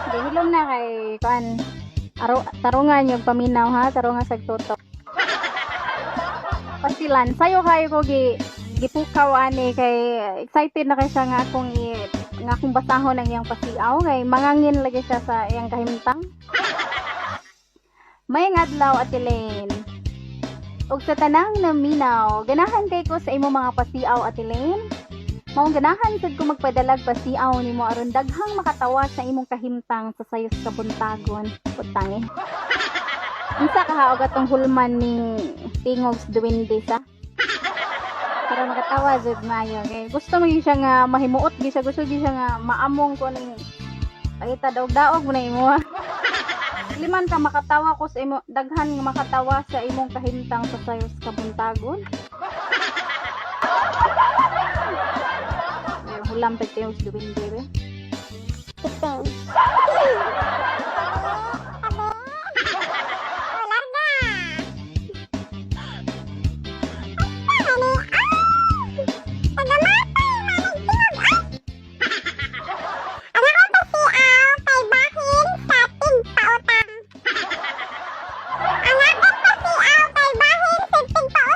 Gihilom na kay kuan. Aro, tarungan yung paminaw ha, tarungan sa tutok. Pasilan, sayo kayo ko gipukaw ani kay excited na kay siya nga akong nga akong basahon ang iyang pasiaw kay mangangin lagi siya sa iyang kahimtang. May adlaw, Ate Lane. Ug sa tanang naminaw, ganahan kay ko sa imong mga pasiaw, Ate Lane. Maong ganahan sad ko magpadalag pasiaw nimo aron daghang makatawa sa imong kahimtang sa sayos kabuntagon. Putang eh. Unsa ka ha og atong hulman ning tingog sa duwende sa? Para makatawa jud maayo kay gusto mo gyud siya nga mahimuot gyud siya, gusto gyud siya nga maamong ko ning pakita daog-daog mo na imo. Liman ka makatawa ko sa imo, daghan nga makatawa sa imong kahimtang sa sayos kabuntagon. Ay, hulam pag tingog sa duwende be. Kiting. Bitaw, ako bitaw ni Ate Lynn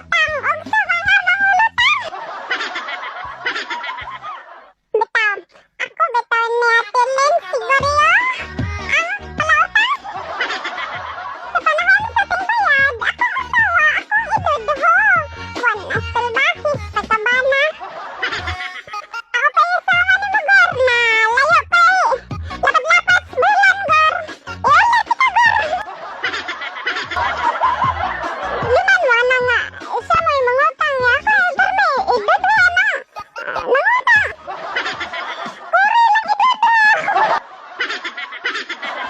siguro ang palautang. Sa panahon sa tingbayad, akong asawa, akong idudho. Buwan as salbahis pagkabana. Ako pa yung asawa ni Mugor na layo pa eh. Lapad-lapad sa bulan, Gor. Iulit kita, Gor. Liman mo na nga, siya mo'y mangutang niya. Ako ay dorme, idudho na. Mangutang. Kuri lang idudho.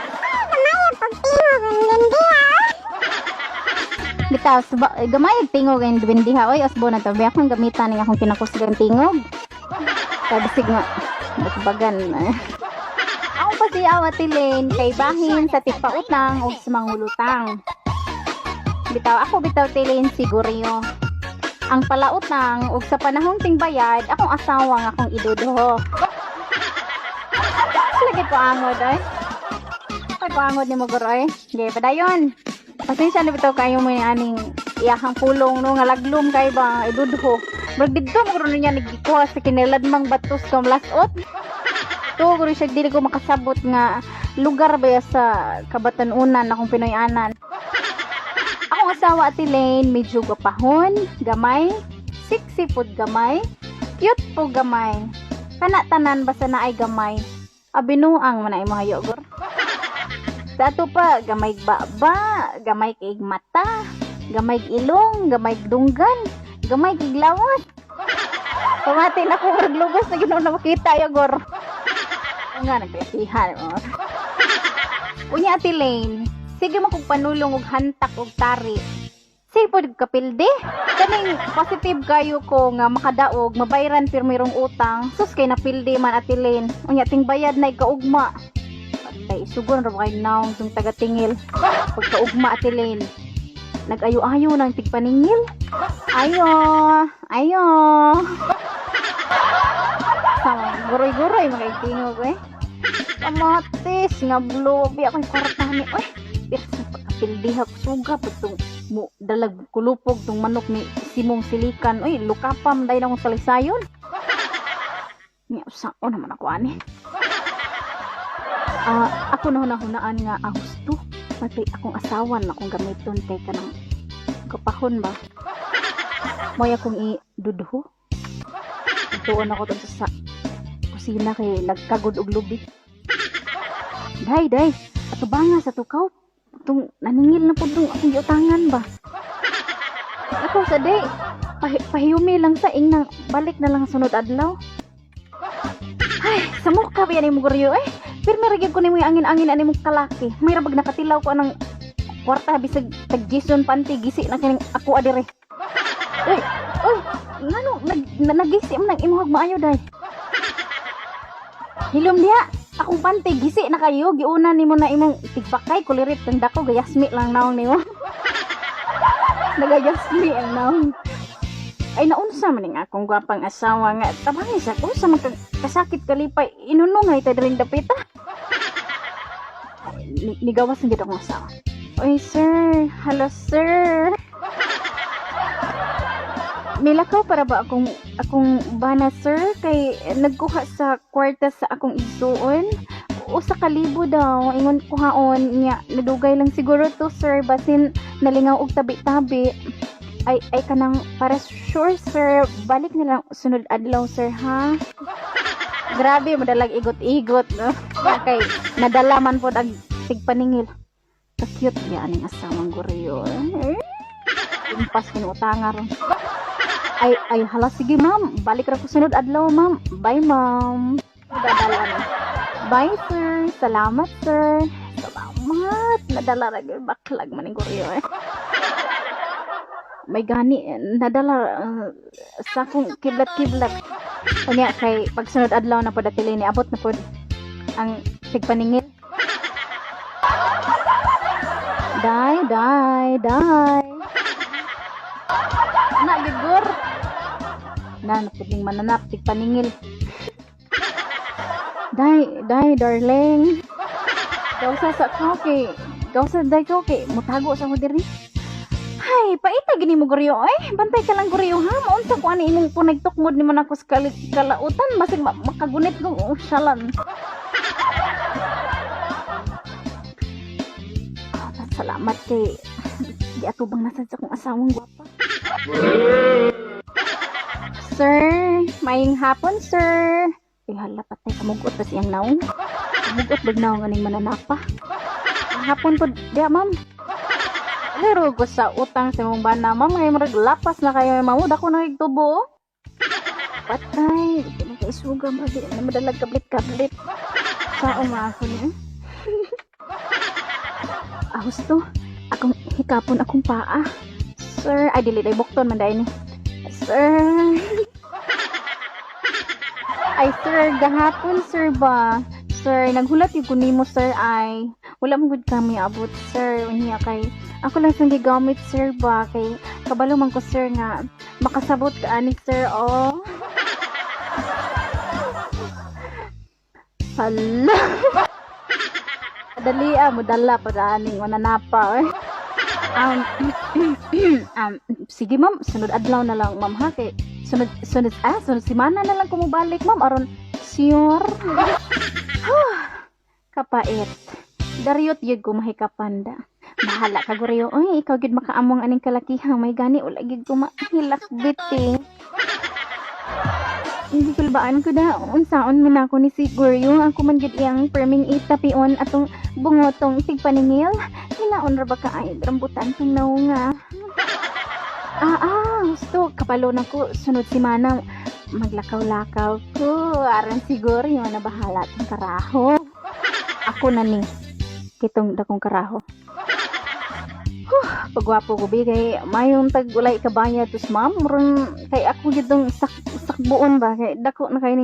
Ay, gamay ang pagtingog ang gindi ha. Bitaw, gamay ang tingog ang duwende ha. Oy, osbo na to. Be akong gamitan ning akong kinakusgan tingog. Kabisig nga. Batbagan. Eh. Ako pa si Ate Lane, kay bahin sa tigpautang o sa mangulutang. Bitaw, ako bitaw Tilane siguryo. Ang palautang og sa panahong tingbayad, akong asawa nga akong idudho. Lagi ko angod ay. Ay ko angod ni mo guro ay. Sige, padayon. Pasensya na bitaw kayo mo ni aning iyahang pulong no nga laglom kay ba idudho. Murag didto mo guro niya nagikuha sa kiniladmang batos kam lasot. To guro siya dili ko makasabot nga lugar ba ya sa kabatan-unan akong Pinoy-anan. Akong asawa Ate Lane, medyo gwapahon, gamay, sexy pod gamay, cute po gamay. Kana tanan basta naay gamay. Abinuang man ay mga yogor. Sa ato pa, gamay baba, gamay kay mata, gamay ilong, gamay dunggan, gamay kay lawas. Pamati na ko murag lugos na Ginoo na makita yogor. Nga nagkasihan mo. Unya Ate Lane, sige mo kong panulong og hantak og tari. Sige po kapilde. Kaning positive kayo ko nga makadaog, mabayran pirmirong utang. Sus kay napilde man Ate Lane. Unya ting bayad na ikaugma. Patay, isugon ra ba kay naong tong taga-tingil. Pagkaugma Ate Lane. Nag-ayo-ayo ng tigpaningil. Ayo, ayo. Sama, guroy-guroy makaitingog eh. Kamatis nga blobi ako'y kwarta ni. Uy, pero sa pagkapildi ha, suga pa itong mo dalag kulupog tong manok ni Simong Silikan. Uy, lukapam dahil akong salisayon. Nya, usaon naman ako ani. Ako na hunahunaan nga ahusto. Matay akong asawa na akong gamiton kay kanang kapahon ba. Moy akong idudho. Tuon ako dun sa kusina kay nagkagod og lubi. Day, day, ato ba nga sa tukaw? Tung naningil na po tong akong giutangan ba? Ako sa day, pahiyumi lang sa ingnang balik na lang sunod adlaw. Ay, sa mukha ba yan imong guryo eh? Pero may ko nimo yung angin-angin ani mong kalaki. May rabag nakatilaw ko anang kwarta bisag tag Jason panty gisi na kining ako adire. Uy, uy, ngano nagisi man ang imong maayo day. Hilom diha, akong panty gisi na kayo, giuna nimo na imong tigbakay kulirit kang dako gayasmi lang naong nimo. Nagayasmi ang naong. Ay naunsa Unsa man ning akong gwapang asawa nga tabangi sa ko sa kasakit kalipay inunungay ta diring dapita. Nigawas na gid akong asawa. Oy sir, hello sir. Milakaw para ba akong bana, sir, kay nagkuha sa kwarta sa akong igsuon? 1,000 daw ingon kuhaon niya. Nadugay lang siguro to, sir, basin nalingaw og tabi-tabi. Ay, kanang para sure, sir, balik na lang sunod adlaw, sir, ha. Grabe madalag igot-igot, no? Kay nadala man pod ang tigpaningil. Ka-cute ya aning asawang guryo eh. Impas kinutanga ron. Ay, hala, sige ma'am, balik ra ko sunod adlaw, ma'am. Bye, ma'am. Nadala na. Bye sir, salamat sir. Salamat. Nadala ra gyud, baklag man ning guryo eh. May gani nadala sa akong kiblat-kiblat. Unya kay pagsunod adlaw na pod atili ni abot na pod ang tigpaningil. Dai, dai, dai. Na gigur. Na napuding mananap tigpaningil. Dai, dai, darling. Gawsa sa ko kay gawsa dai ko kay mutago sa ko diri. Hay, paita gini mo guryo ay. Bantay ka lang guryo ha. Maunsa ko ani imong punay tukmod nimo nako sa kalautan basig makagunit ko usyalan. Oh, salamat kay giatubang nasad sa akong asawang gwapa. Sir, maying hapon, sir. Ay, hala, patay, kamugot pa siyang naong. Kamugot bag naong aning mananapa. Hapon po, diya, ma'am. Lero ko sa utang sa mong bana, ma'am. Ngayon, murag lapas na kayo, ma'am. Dako na tubo. Patay, di na kaisuga, ma'am. Di na madalag kablit-kablit. Sao ma ako niya? Ah, husto. Akong hikapon akong paa. Sir, ay dili day bukton man dai ni. Sir. Ay sir, gahapon sir ba? Sir, naghulat yung nimo sir ay wala mo gud kami abot, sir. Unya kay ako lang sang gigamit, sir, ba kay kabalo man ko, sir, nga makasabot ka ani, sir, oh. Hala. Dali ah, modala pa aning mananapa eh. Sige ma'am, sunod adlaw na lang ma'am ha kay sunod semana na lang ko mobalik ma'am aron sure. Kapait. Daryot gyud ko mahikapanda. Bahala ka guryo. Oy, ikaw gyud makaamong aning kalakihang may gani wala gyud ko mahilakbit eh. Gikulbaan ko da, unsaon man ako ni si Guryo, ako man gyud iyang perming itapion atong bungotong tigpaningil. Hinaon ra ba ka ay rambutan tong naunga. Gusto kabalo na ko sunod semana maglakaw-lakaw ko. Aron siguro yung na bahala tong karaho. Ako na ni kitong dakong karaho. Huh, pagwapo ko bi kay mayong tag walay kabayad tus ma'am ron kay ako gidong sakbuon ba kay dako na kay ning